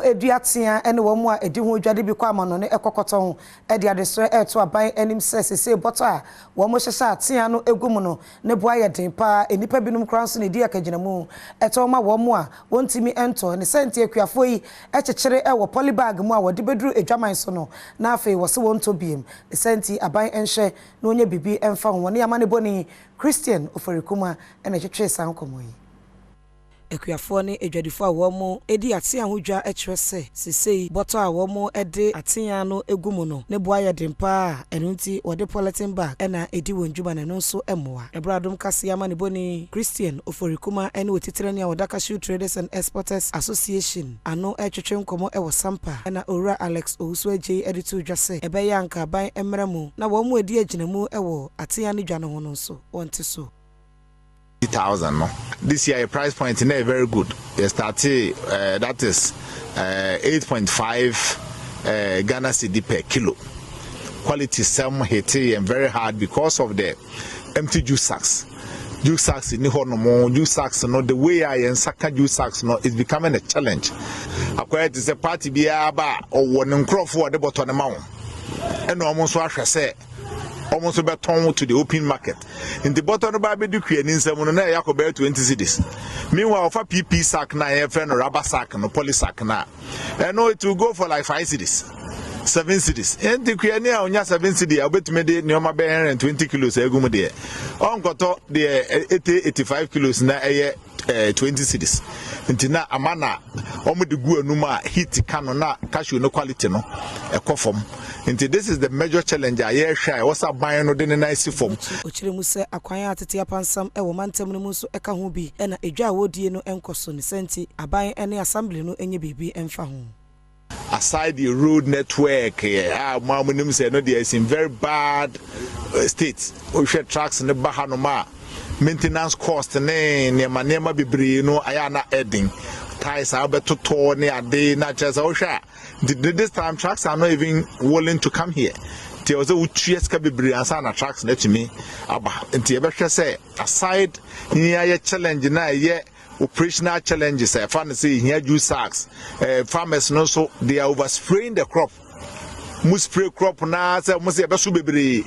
Wɔdua atea ne wɔn a ɛdi ho dwa de bi kɔ amanɔne kɔkɔtɔn de adesrɛ reto aban anim sɛ seesei bɔtɔ a wɔhyehyɛ atea no gu mu no ne bo ayɛ den paa. Nnipa binom koraa nso na ɛdi akagyinamu tɔn ma wɔn a wɔntumi ntɔ. Ne saa nti akuafoɔ yi kyekyere wɔ polybag mu a wɔde bɛduru adwaman so no na afei wɔse wɔntɔ biom. Ne saa nti aban nhwɛ na wɔnyɛ biribi mfa ho. Wɔne amanebɔni Christian Ofori-Kumah na ɛtwetwee saa nkɔmmɔ yi. Akuafoɔ ne adwadifoɔ a wɔdi atea ho dwa kyerɛ sɛ seesei bɔtɔ a wɔde atea no gu mu no ne bo ayɛ den pa ara a ɛno nti wɔde polythene bag na ɛdi wɔn dwuma na ɛno nso mmoa. Ɛberɛ a Adom Kaseɛ amanebɔni Christian Ofori-Kumah ne otitenani a ɔda Cashew Traders and Exporters Association ano retwetwe nkɔmmɔ wɔ Sampa na Owura Alex Owusu-Adjei de too dwa sɛ ɛbɛyɛ a anka aban mmra mu na wɔn a ɛdi agyinamu wɔ atea no dwa no ho no nso wɔnte so. Thousand no, this year yɛ price point no yɛ very good. Yɛ startee that is 8.5 Ghana cedi per kilo. Quality sɛm hitee yɛn very hard because of the empty juice sacks. Juice sacks ni hɔ nom. Juice sacks no, the way a yɛn nsa ka juice sacks no is becoming a challenge. Akɔyɛ te sɛ party biara ba a, ɔwɔ ne nkurɔfoɔ a ɔde bɔtɔ no ma wɔn, ɛna wɔn nso ahwɛ sɛ wɔn nso bɛtɔn to the open market. Nti bɔtɔ no ba abɛdi kuani nsam no, na ɛyɛ akɔ bɛyɛ 20 cedis. Meanwhile, ɔfa PP sack na yɛfrɛ no rubber sack no, poly sack na ɛno, it will go for like 5 cedis, 7 cedis. Nti kuani a onya 7 cedi a obetumi de nneɛma bɛyɛ 120 kilos egu mu deɛ, ɔnkɔtɔ deɛ ɛte 85 kilos na ɛyɛ 20 cedis. Nti na ama na wɔn de gu anum a heat ka no na cashew no quality no ɛkɔ fam. Nti this is the major challenge a yɛrehwɛ a ɛwɔ sɛ aban no de ne nan si fam. Ɔkyerɛ mu sɛ akwan a tete apansam wɔ mantam no mu nso ka ho bi na edwa a wɔredie no nkɔ so. Ne sɛ nti aban ne assembly no nyɛ biribi mfa ho. Aside the road network a mo a mo nim sɛ no deɛ is in very bad state, wohwɛ trucks ne ba hanom a, maintenance cost ne nneɛma nneɛma bebree no ayɛ ana ɛden, tyres a wobɛtotɔ ne ade na kyerɛ sɛ wohwɛ a, nti this time trucks are not even willing to come here. Nti ɛwɔ sɛ wotua sika bebree ansa na trucks no atumi aba. Nti yɛbɛhwɛ sɛ aside ne ayɛ challenge na ɛyɛ operational challenges a ɛfa no sɛ ehia juice sacks, farmers no nso, they are overspraying the crop. Mu spray crop naa sɛ mo sɛ yɛbɛso bebree,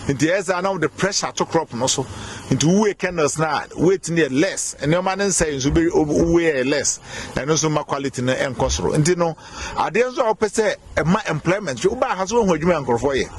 nti ɛyɛ saa na wɔde pressure to crop no so. Nti wo kernels na weight no yɛ less, nneɛma no nsɛn nso bɛ wo yɛ less, ɛno nso ma quality no nkɔ soro. Nti no adeɛ nso a wɔpɛ sɛ ɛma employment, hwɛ, wobaa ha so wɔn adwuma nkurɔfoɔ yɛ.